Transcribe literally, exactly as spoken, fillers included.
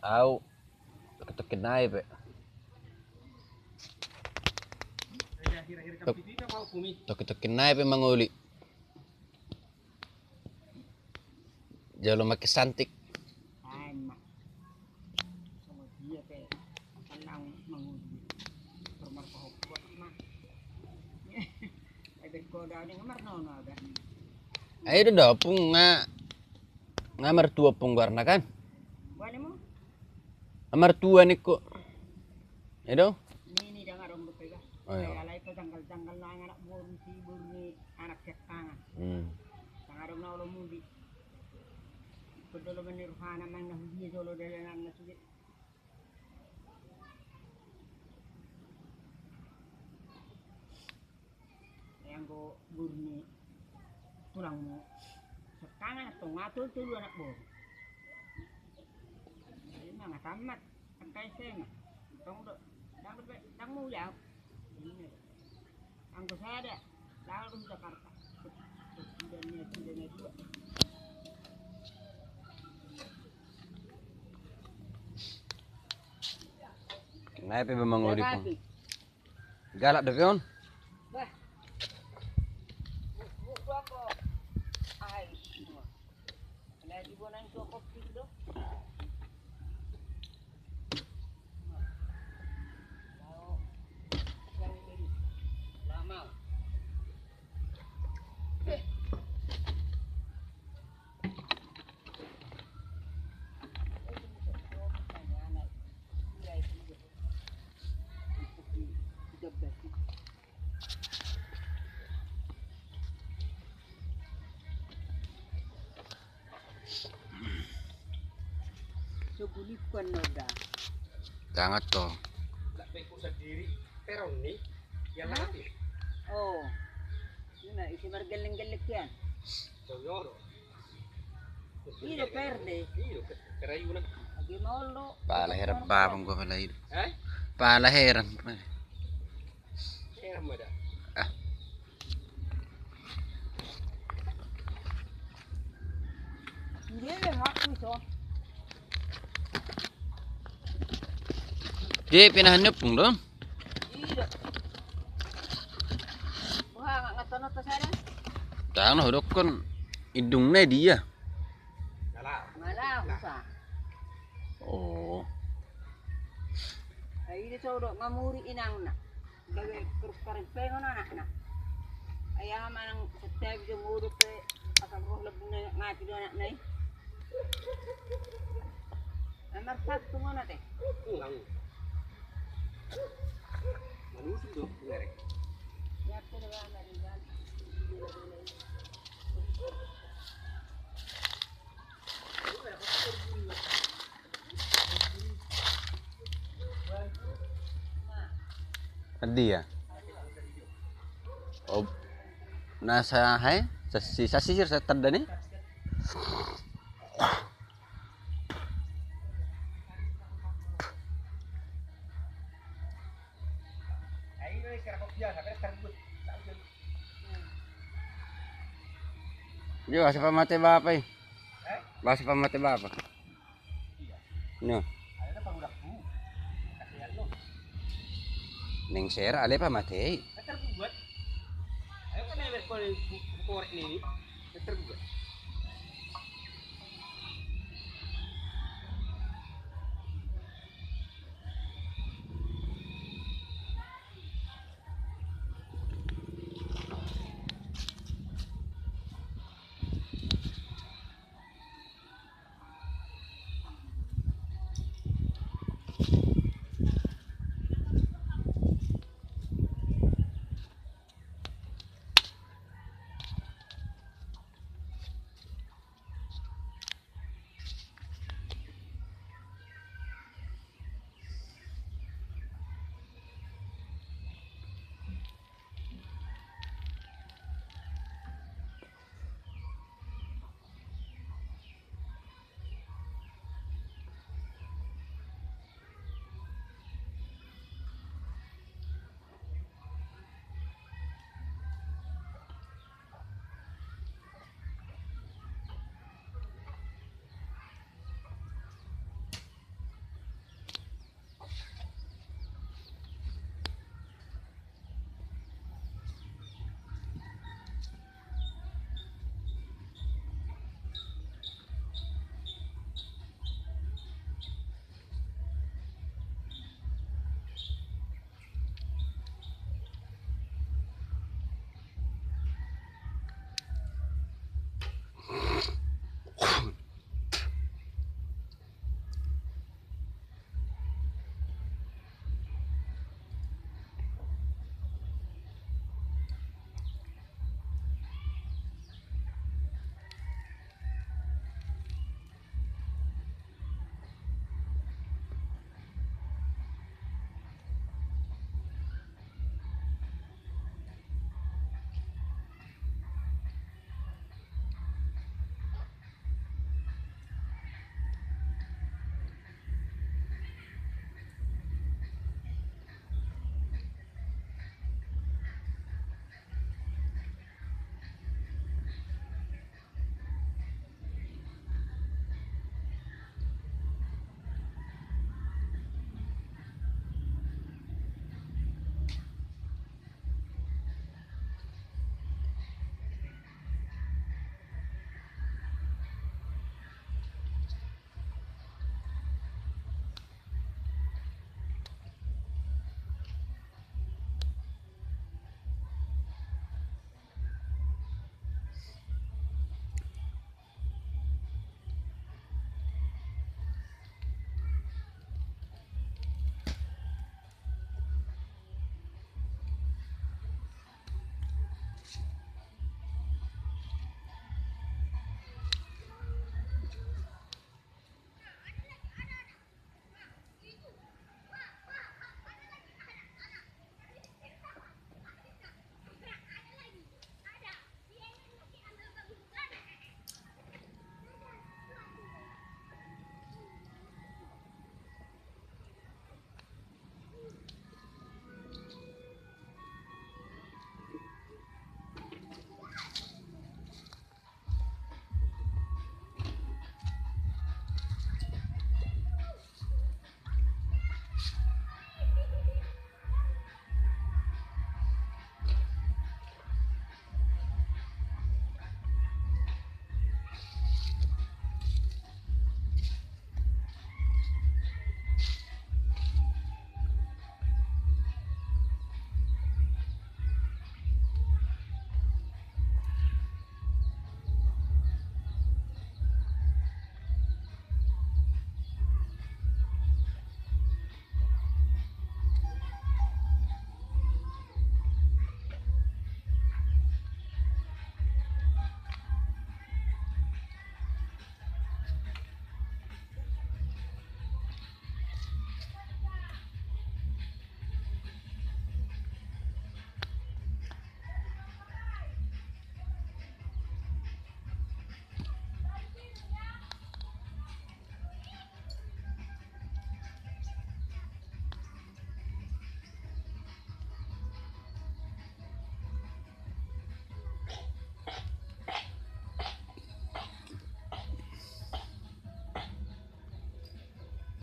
Au tokitokina pe. Tokitokina pe mangoli. Jolo make santik. Ai ma. Songon dia pe. Tenang mangoli. Permarpahok buat ma. Ai berkoda ni marnono ada. Ai do dapung nga. Nga martua pung goarna kan? Nga martua ningku. Edo? Nini dang adong dope ba. Oh, iya. Alai pe janggal-janggal nang anak boru si boru ni anak siatangan. Hmm. Dang adong na olo muli. Pedolo mani ruhana mang na hudia jolo dalananna sude. Anggo boru ni tulangmu. Setangan tong atol tolu anak boru. Ima nga tamat. Angka S M A. Tong do. Dang do pe dang mau jawab. Anggo sada. Lalu di Jakarta. Tidak niat tidak niat dua. Kenapa memang mau dipung? Galak dope on. Tangan to. Oh. Ina isi margelleng-gelleng kian. Ida perde. Pala heran babang gua pala ida. Pala heran. Ah. Dia pinahan nyepung dong. Tang na hudokkon indungna dia. Oh. Ai ida sodo mamuri inangna. Gabe keruk kareng pengon anakna. Ai aha manang setiap jom udu pe asal roh lebih na ngati do anakna i. Amar satu mana teh? Ulang. Manusia do ngerek. Dia. Oh. Nasa hai, sasi sasi sir tanda ni. Dia bahasa pamate bapa i. Bahasa pamate bapa. Nah. Neng sera ale pamatei.